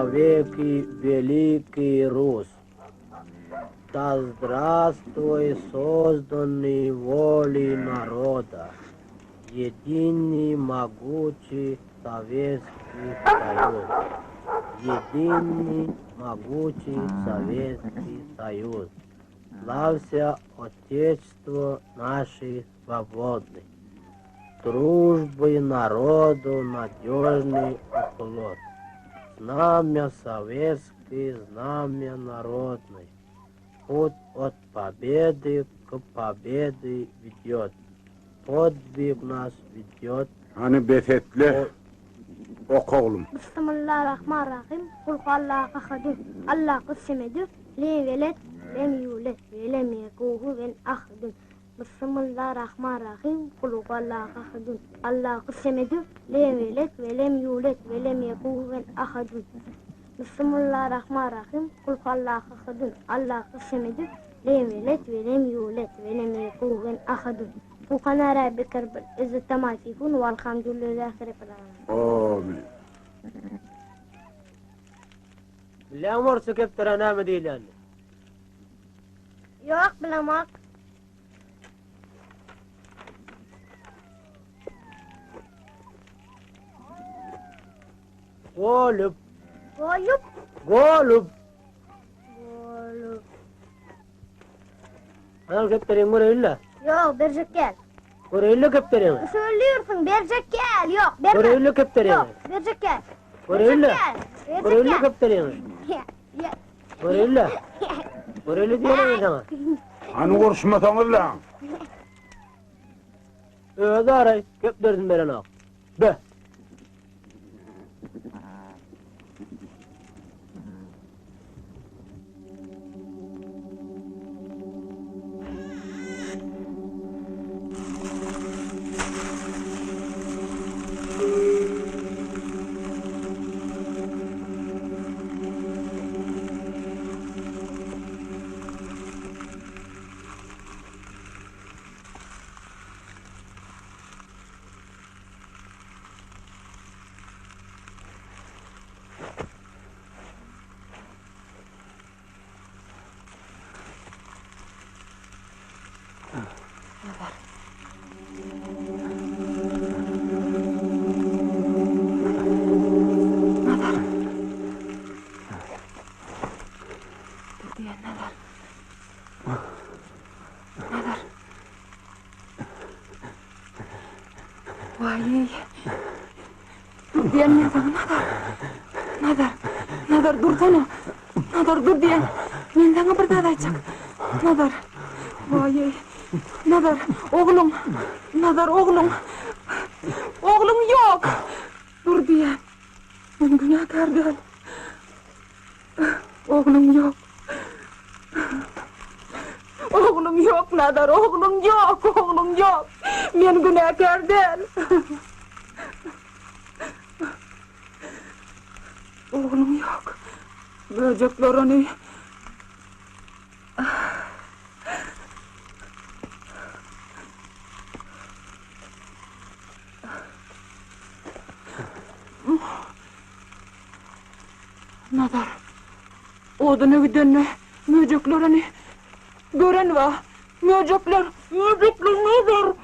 Навеки великий Рус! Да здравствуй созданный волей народа, единый могучий Советский Союз! Единый могучий Советский Союз! Славься, Отечество наше свободный! Дружбы народу надежный оплот! Знамя советский, знамя народный, Путь от победы к победе ведет, Подвиг нас ведет. Hany bes etle, oka oglum. Bismillah-Rahman-Rahym, Kul huwallahu ahadun, Allahus semedü, lem ýeled, lem ýuled, we lem ýekuhuwen ahadun. Bismillah-Rahman-Rahym, Kul huwallahu ahadun, Allahus semedü, lem ýeled, we lem ýuled, we lem ýekuhuwen ahadun. Bismillah-Rahman-Rahym, Kul huwallahu ahadun, Allahus semedü, lem ýeled, we lem ýuled, we lem ýekuhuwen ahadun. Subhana rabbika rabbil izzati amma ýasifun, walhamdulillahi rabbil alamin. Amin. Bilýäňmi orsça kepderä näme diýilýänini? Ýok, bilemok. Golup. Golup. Golup. Golup. Al kepderiňi göreýin-le. Ýok, berjek däl. Göreýin-le kepderiňi. Söylüyorsun, berjek däl. Ýok, berme. Göreýin-le kepderiňi. Ýok, berjek däl. Göreýin-le. Berjek Göreýin-le däl. kepderiňi. Göreýin-le. Göreýin-le diýerin men saňa. Hany uruşmasaňyzlaň. Özi araý, kepderisini berenok. Be! Nazar. Nazar. Dur diýen Nazar. Nazar. Waý. Dur diýen men saňa Nazar. Nazar. Nazar dursana. Nazar dur diýen. Men saňa bir zat aýtjak. Nazar. Waý. Nazar, ogluň. Nazar, ogluň. Ogluň ýok. Dur diýen. Men günäkär däl. Ogluň ýok. Ogluň ýok, Nazar, ogluň ýok, ogluň ýok. Men günäkär däl. Ogluň ýok. Möjekler ony Nazar, oduna gidende möjekler ony gören wa. Möjekler, möjekler Nazar!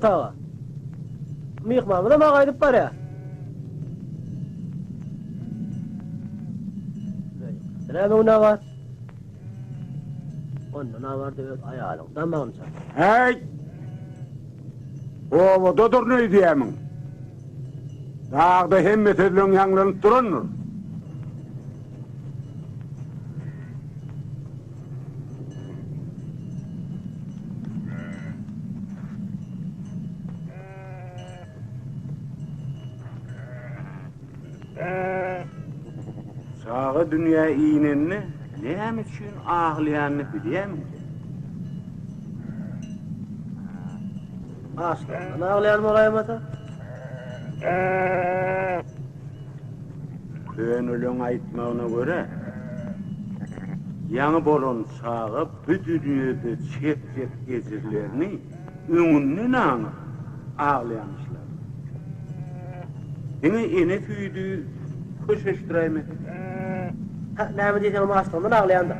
otaga. Myhmanymyzam-a gaýdyp barýar. Näme günä bar? Ondan abarda öz aýalyň damagyny çal. Häý! Obadadyryn öýdýämiň? Dagda hemme sözleň ýaňlanyp durandyr. Çaga dünýä inende näme üçin aglaýanyny bilýämiň sen? Açlygyndan aglaýan bolaýmasa? Köneleň aýtmagyna görä, ýaňy bolan çaga bu dünýede çekjek ejirlerini öňünden aňyp aglaýamyşlar. Diňe ene süýdi köşeşdiräýmese. Hä, näme diýseňem açlygyndan aglaýandyr.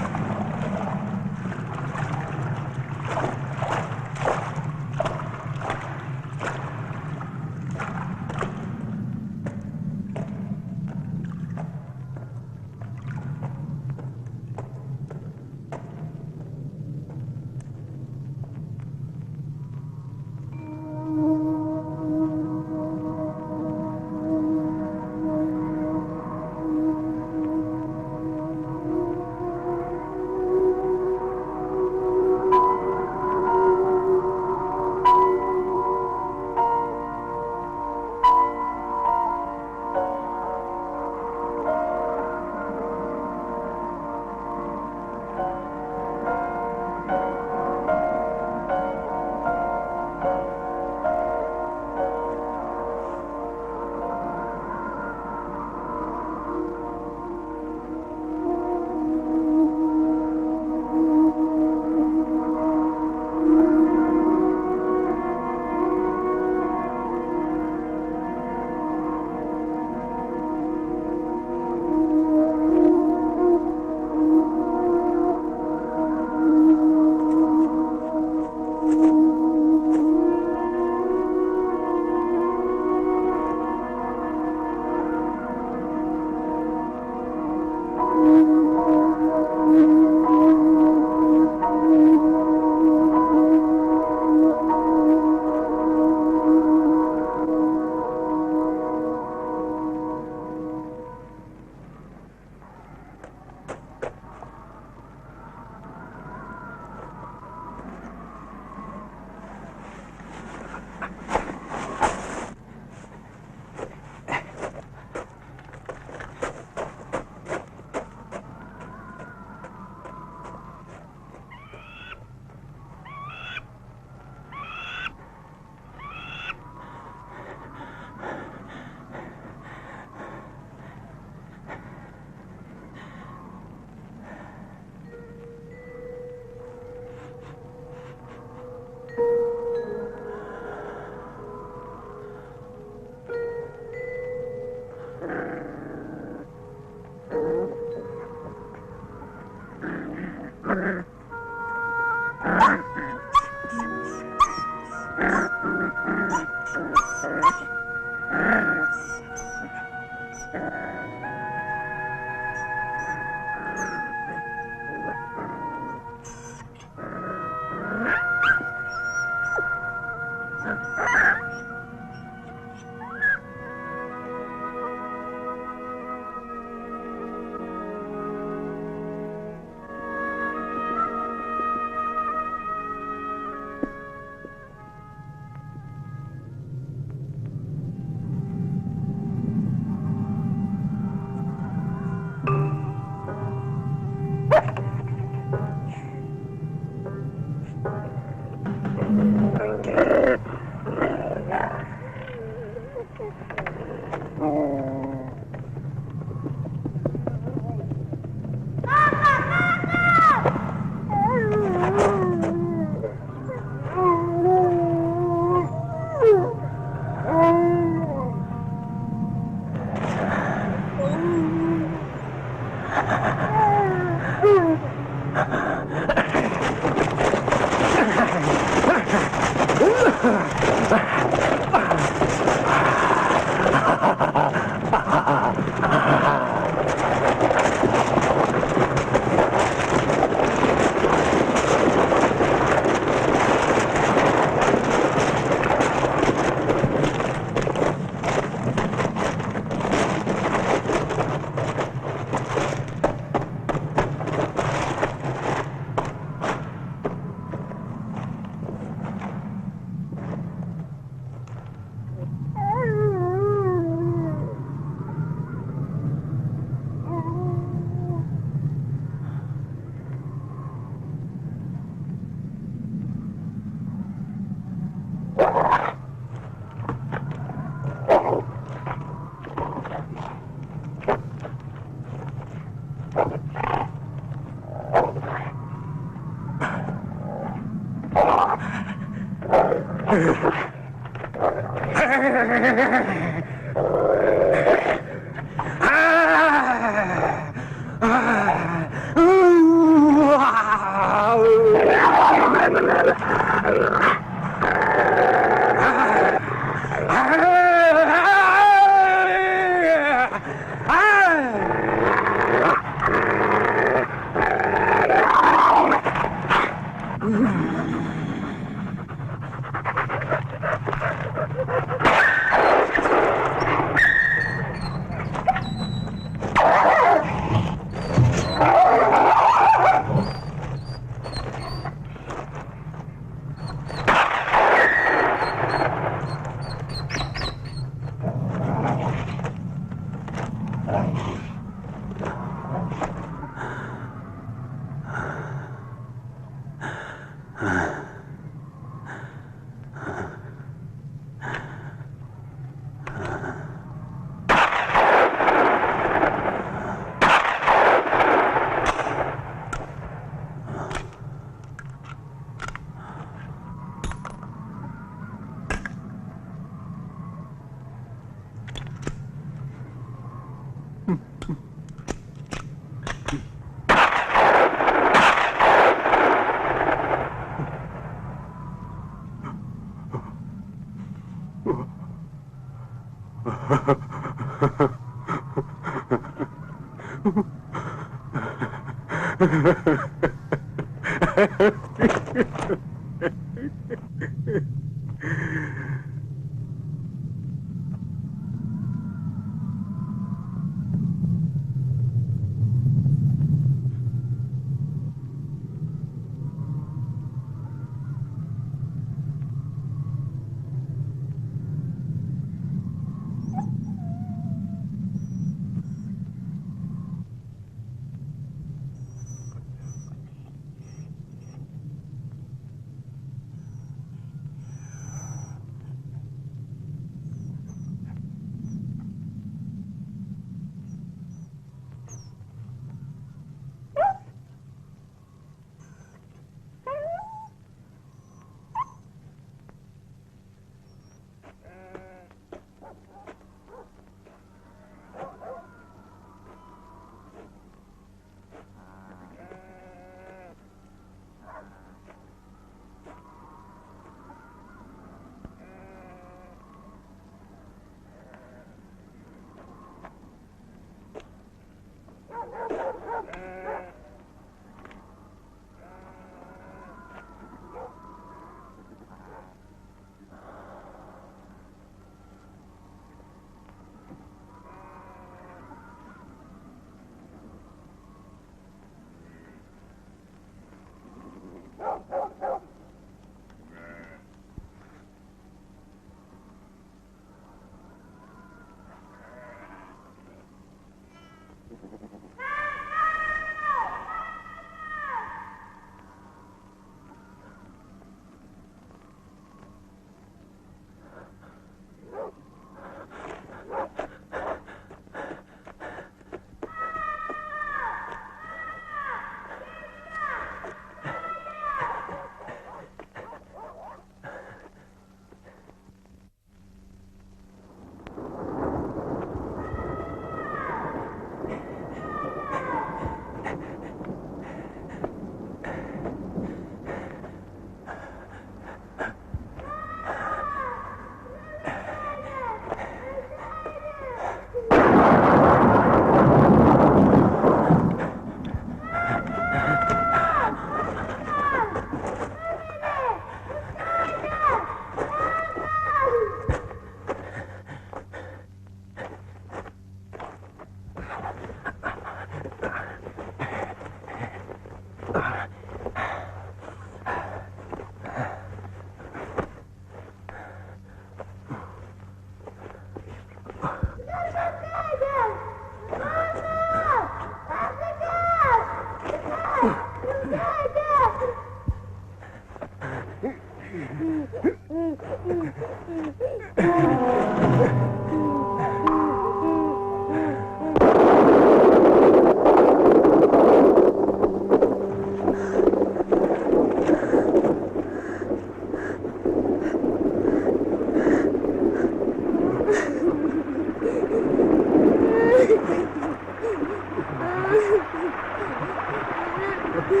Daýy,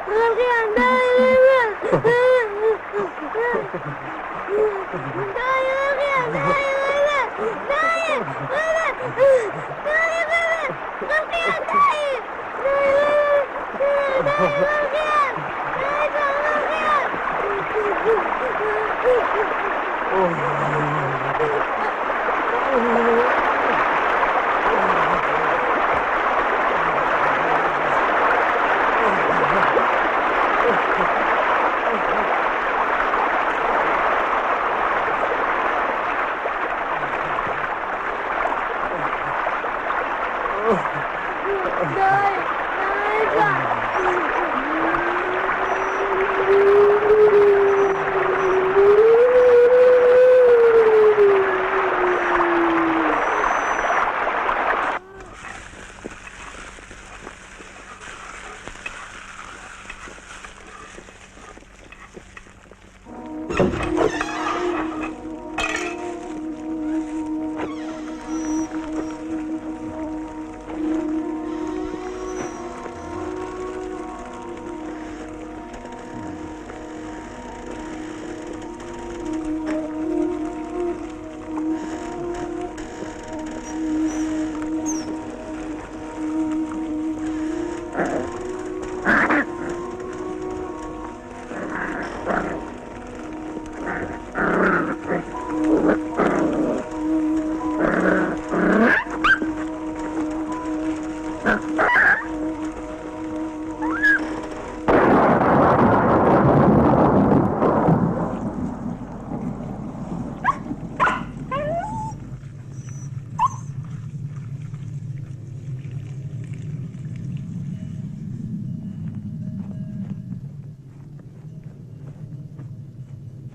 gorkýan, daýy, Daýy, gorkýan, daýy, Daýy, Daýy, gorkýan, daýy. Daýy, daýy, gorkýan. Daýy, gorkýan. Daýy, daýy,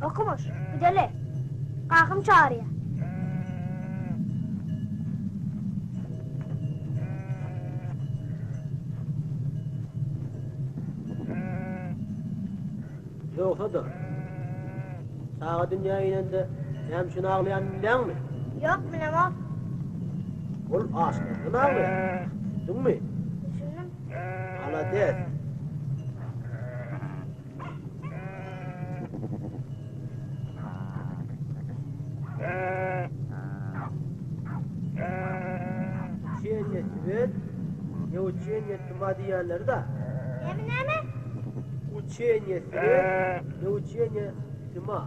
Okumyş, gideli. Kakam çagyrýar. Ýogsa-da, çaga dünýä inende näme üçin aglaýanyny bilýäňmi? Ýok, bilemok. Ol açlykdan aglaýar. Düşündiňmi? Düşündim. Malades. Uçeniýe swet, ne uçeniýe tma diýýänleri-dä. Näme, näme? Uçeniýe swet, ne uçeniýe tma.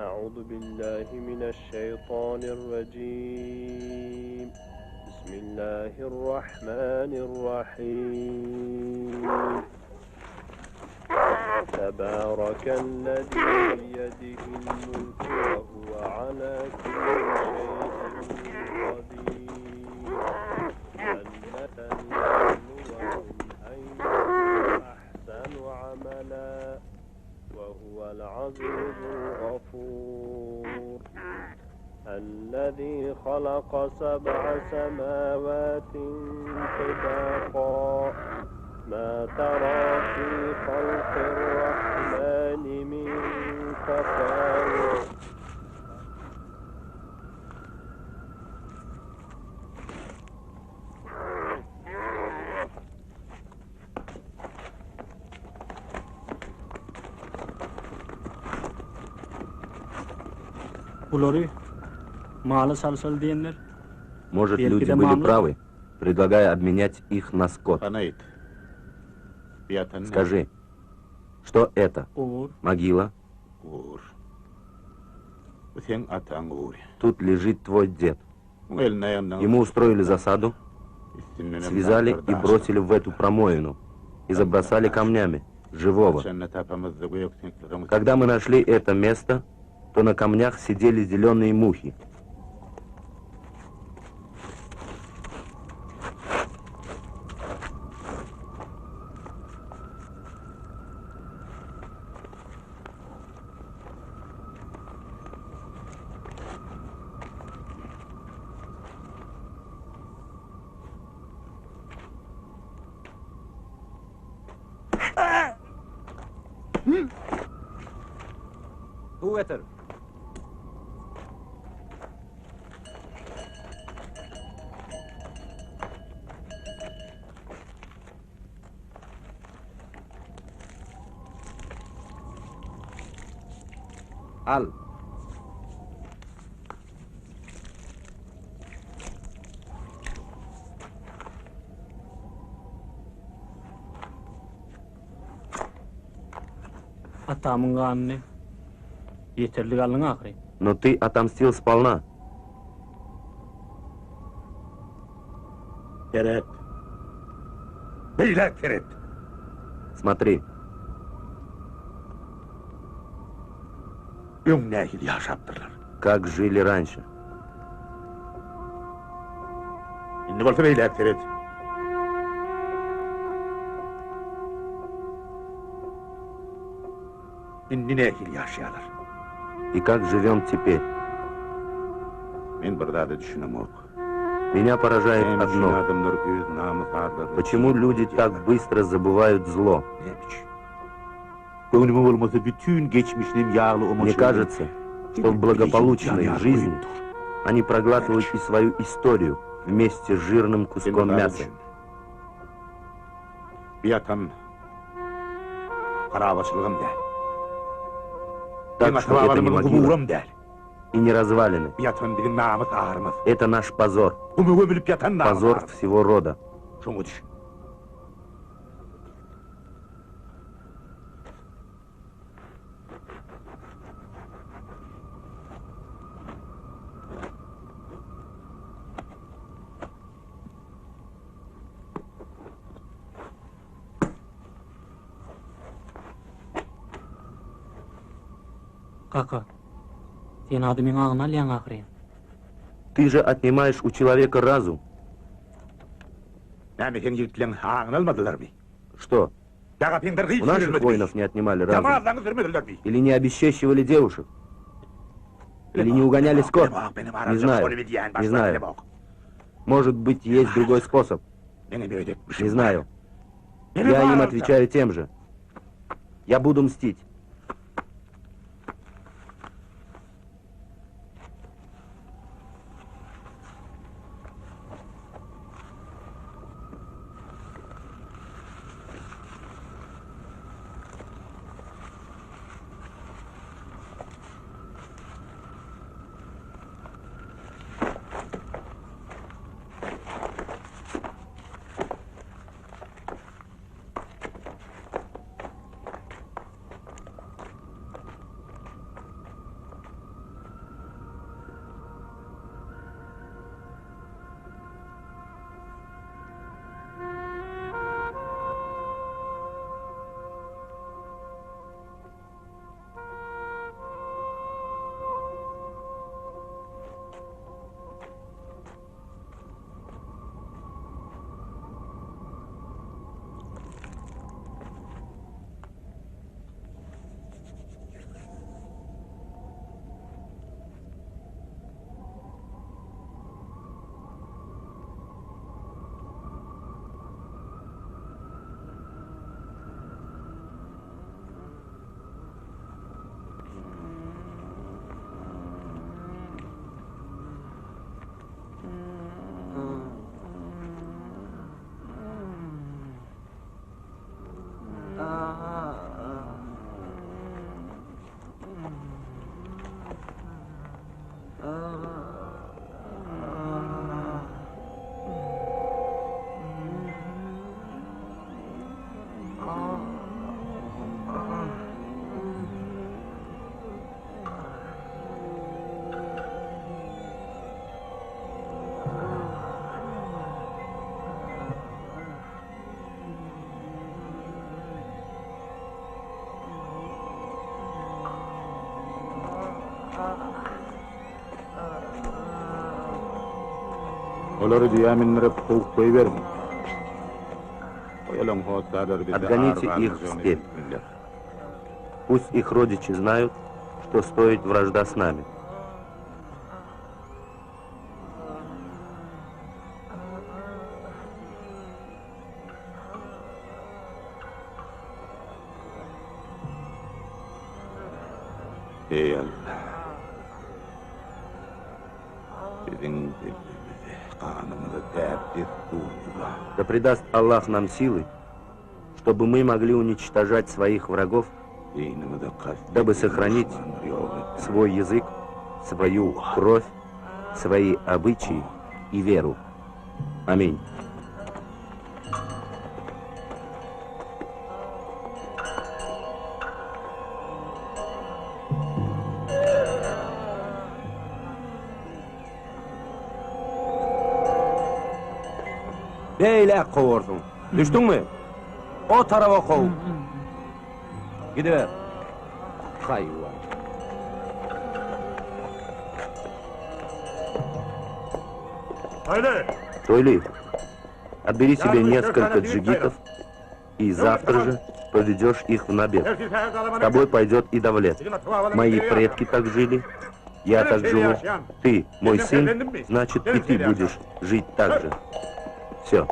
A'udhu billahi mineşşeýtanirrejim. Bismillahirrahmanirrahim. Tebârekellezî biyedihil mulku ve huve alâ kulli şeyin kadîr. Cenneten liyebluvekum eyyuhum ahsenu amela ve huvel azizul gafur. Ellezî halaka seb'a semâvâtin tibâkâ. Mâ terâ fî halkir rahmâni min tefâvut. Bulary mala çalşaly diýenler. Может, Belki люди de были mamla. правы, предлагая обменять их на скот. Hany aýt. Bu ýatan näme? Скажи, что это? Gubur. Могила? Gubur. Bu seň ataň gubury. Тут лежит твой дед. Muň elini aýagyndan Ему устроили засаду, üstündenem связали zatlar и daşlar. бросили в эту промоину. И забросали камнями. Живого. Haçanda tapamyzda gök siňkligiň Когда мы нашли это место, то на камнях сидели зеленые мухи. Suw getir. Al. Atamyň ganyny ýeterlik aldyň ahyry. Но ты отомстил сполна. Seret. Beýläk seret. Смотри, Öň nähili ýaşapdyrlar. как жили раньше. Indi bolsa beýläk seret. Indi nähili ýaşaýarlar. И как живем теперь. Men bir zada düşünemok. Меня поражает Näme üçin одно. adamlar öz namys arlaryny Почему люди так быстро забывают зло? Näme üçin? Göwnüme bolmasa bütün geçmişinem ýagly Мне omaçyny кажется, что в благополучной жизни они проглатывают и свою историю вместе с жирным куском мяса. Bu ýatan harabaçylygam däl. Так что это не Ata-babalarymyzyň могила guburam däl. и не развалины. Bu ýatan biziň namys arymyz. Это наш позор, Guma gömülip ýatan namys позор arymyz. всего рода. Şoňa düşün. Kaka, sen adamyň aňyny alýaň ahyryn. Ты же отнимаешь у человека разум. Näme seň ýigitleň aňyny almadylarmy? Что, Ýaga peňdir у gyýyp наших sürülmedimi? воинов не отнимали разум? Ýamazlaňy sürmedilermi? Или не обесчещивали девушек? Или не угоняли скот? Не знаю. Не знаю. Может быть, есть другой способ. Не знаю. Я им отвечаю тем же. Я буду мстить. Olary düýä mindirip, kowup goýberiň. Goý, olaň hossarlary bizde Отгоните ary их в galmajagyny степь. bilsinler. Пусть их родичи знают, что стоит вражда с нами. Eý Alla! Biziň dilimizi, ganymyzy däp-dessurymyza. Да придаст Аллах нам силы, чтобы мы могли уничтожать своих врагов, Dinimize kast дабы edýän сохранить duşmanlary ýok et. свой язык, свою кровь, свои обычаи и веру. Аминь. Beýläk kowarsyň. Düşdüňmi? O taraba kow. Gidiber. Haýwan. Toýly, отбери себе несколько джигитов и завтра же поведешь их в набег. С тобой пойдет и Давлет. Мои предки так жили, я так живу. Ты, мой сын, значит и ты будешь жить так же. Все.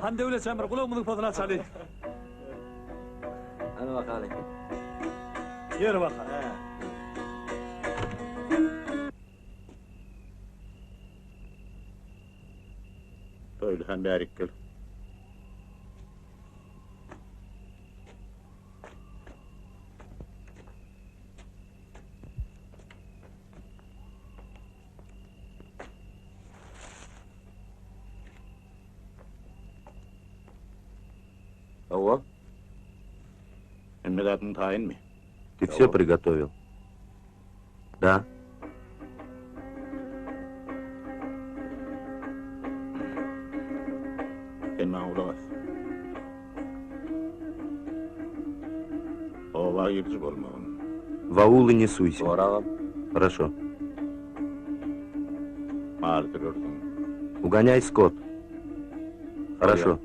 Han Döwlet çamyr gulagymyzyň pozuny açaly. Hany bakaly. Ýör bakaly. Toýly han bärik gel. Hawa. Hemme zadyň taýynmy? Ты все приготовил? Да. Sen maňa gulak as. Oba giriji bolmagyn. В аулы не суйся. Bor agam. Хорошо. Mal sürersiň. Угоняй скот. Хорошо.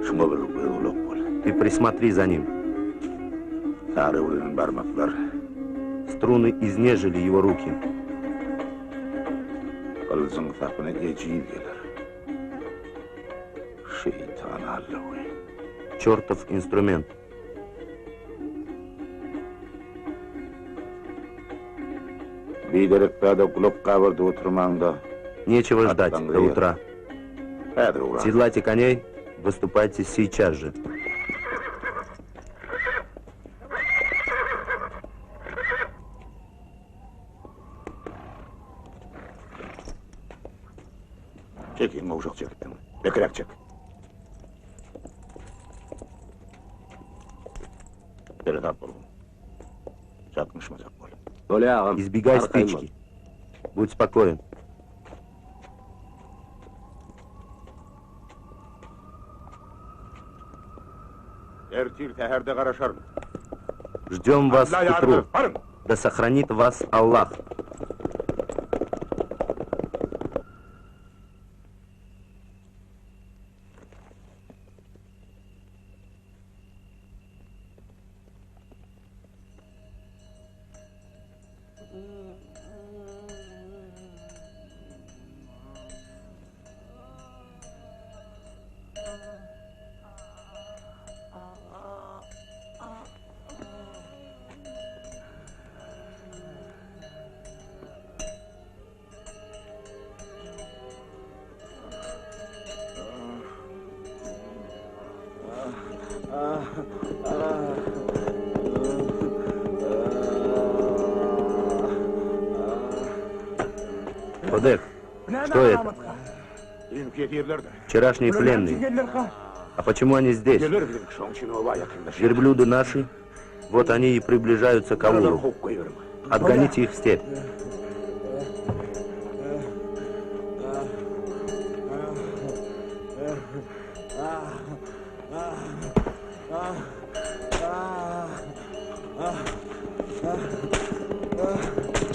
Şuňa bir göz-gulak bol. Ты присмотри за ним. Tar öwrülen barmaklar. Струны изнежили его руки. Gylyjyň sapyna ejiz geler. Şeýtan allawy. Чертов инструмент. Biderek zada gulak gabardyp oturmaň-da. Нечего ждать Atlaňyzy до утра. Häzir ugraň. Седлайте коней, выступайте сейчас же. Çek, iň gowşak çekipdiň. Bekiräk çek. Seresap bolgun. Çaknyşmajak bol. Bolýa agam. Избегай стычки. Будь спокоен. Ertir säherde garaşaryn. Ждем вас Alla к утру. ýaryňyz, baryň! Да сохранит вас Аллах. Одек, что это? Düýnki ýesirlerdir. Вчерашние пленные. А почему они здесь? Geler biziňki şoň üçin oba ýakynlaşýar. Верблюды наши, вот они и приближаются к Aradan аулу. kowup goýberiň. Отгоните их в степь.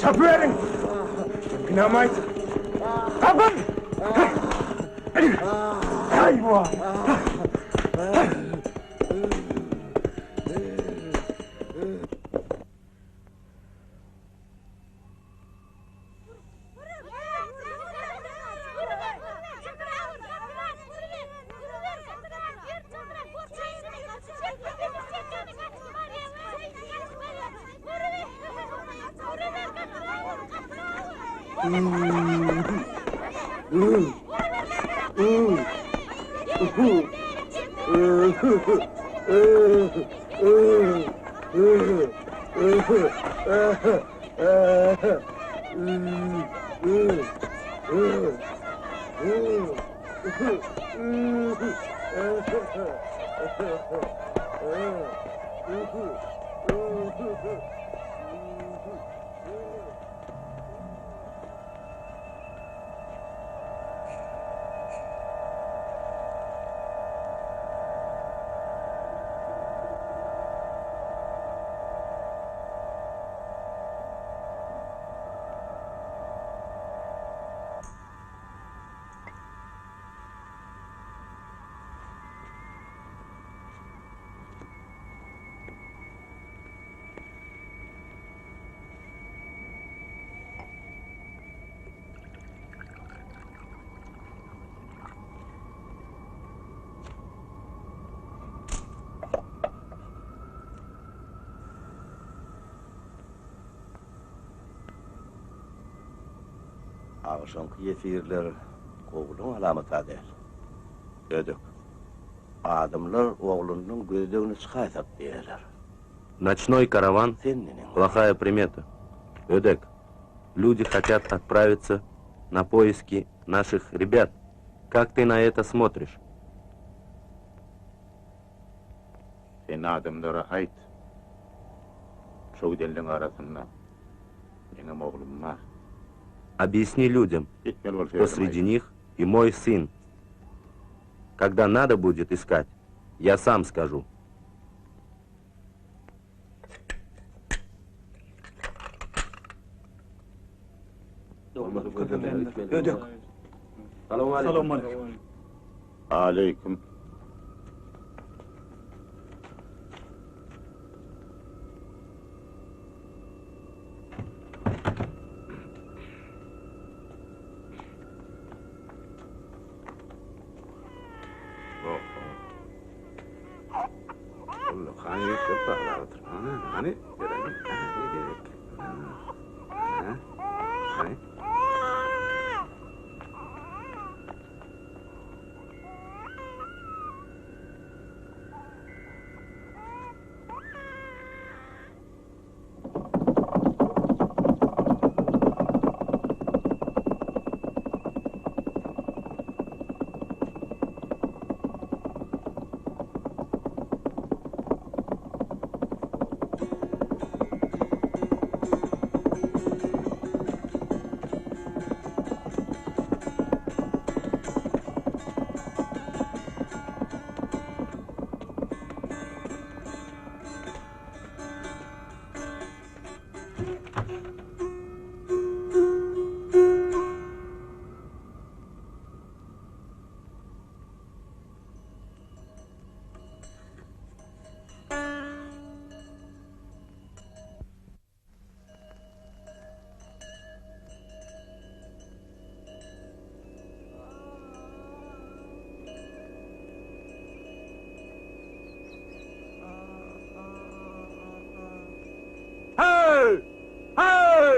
Çapyberiň! Dynamite! Tapyň! Haýwa! Agşamky ýesirler gowulygyň alamaty-a däl. Ödek. Adamlar oglunyň gözlegine çykaýsak diýýärler. Ночной караван Sen neneň? Плохая примета. Ödek, люди хотят отправиться на поиски наших ребят. Как ты на это смотришь? Sen adamlara aýt. Şo gidenleň arasynda meňem oglum bar. Объясни людям, Gitmeli bolsa что özüm среди aýdaryn. них и мой сын. Когда надо будет искать, я сам скажу. Ödek. Salowmaleýkim. Aleýkum. Ullakan ýigit köp baglap otur. Hany, hany, görelim. Hany, gerek. Ha.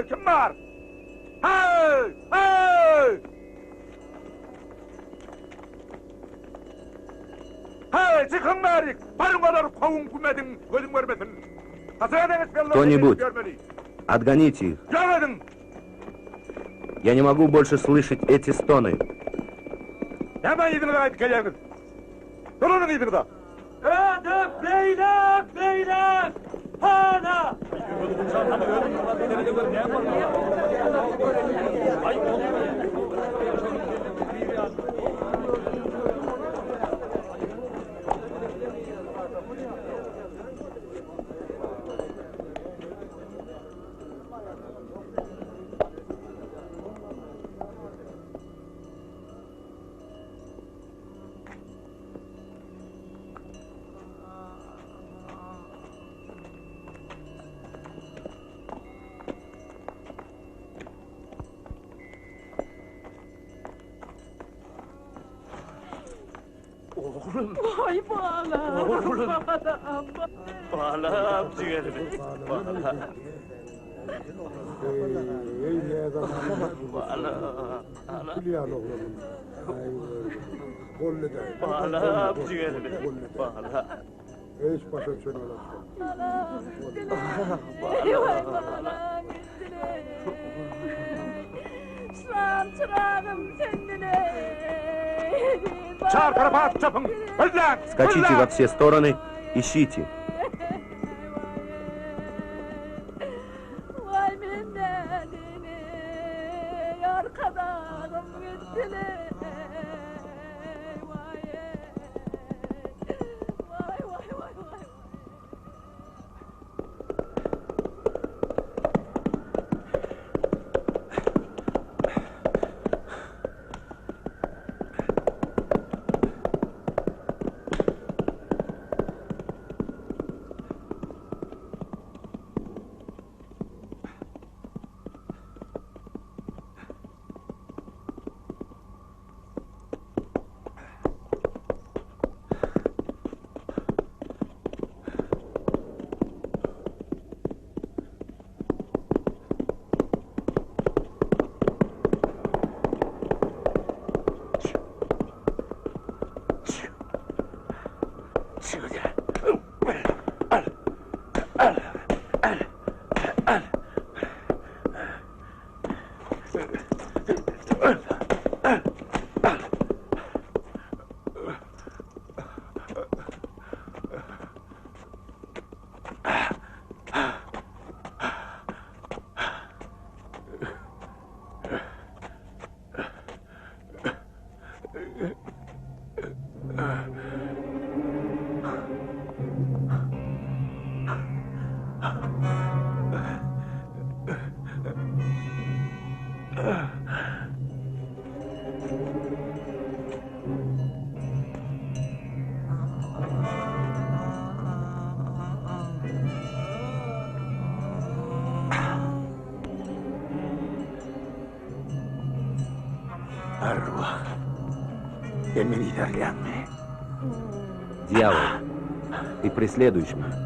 Hey, kim bar? Hey! Hey! Hey, çykyň bärik! Baryň olary kowuň gümediň, gözüm görmesin. Кто-нибудь, отгоните их. Ýok ediň! Я не могу больше слышать эти стоны. Näme yzyňyza gaýdyp gelýäňiz? Dolanyň yzyňyza! Ödek beýläk beýläk! Hana! Oglum. Vay balam. Oglum. Balam. Balam jigerim. Balam. Balam. Balam jigerim. Balam. Hiç başa düşen Balam. Vay balam gittiler. Şam çırağım söndüler. Çar tarapa at çapyň! Gözläň! Скачите во все стороны, ищите. Vay minnetini arkadağım gittiler. Vay vay vay vay vay. Arwah. Sen meni yzarlaýaňmy? Дьявол, ты преследуешь меня.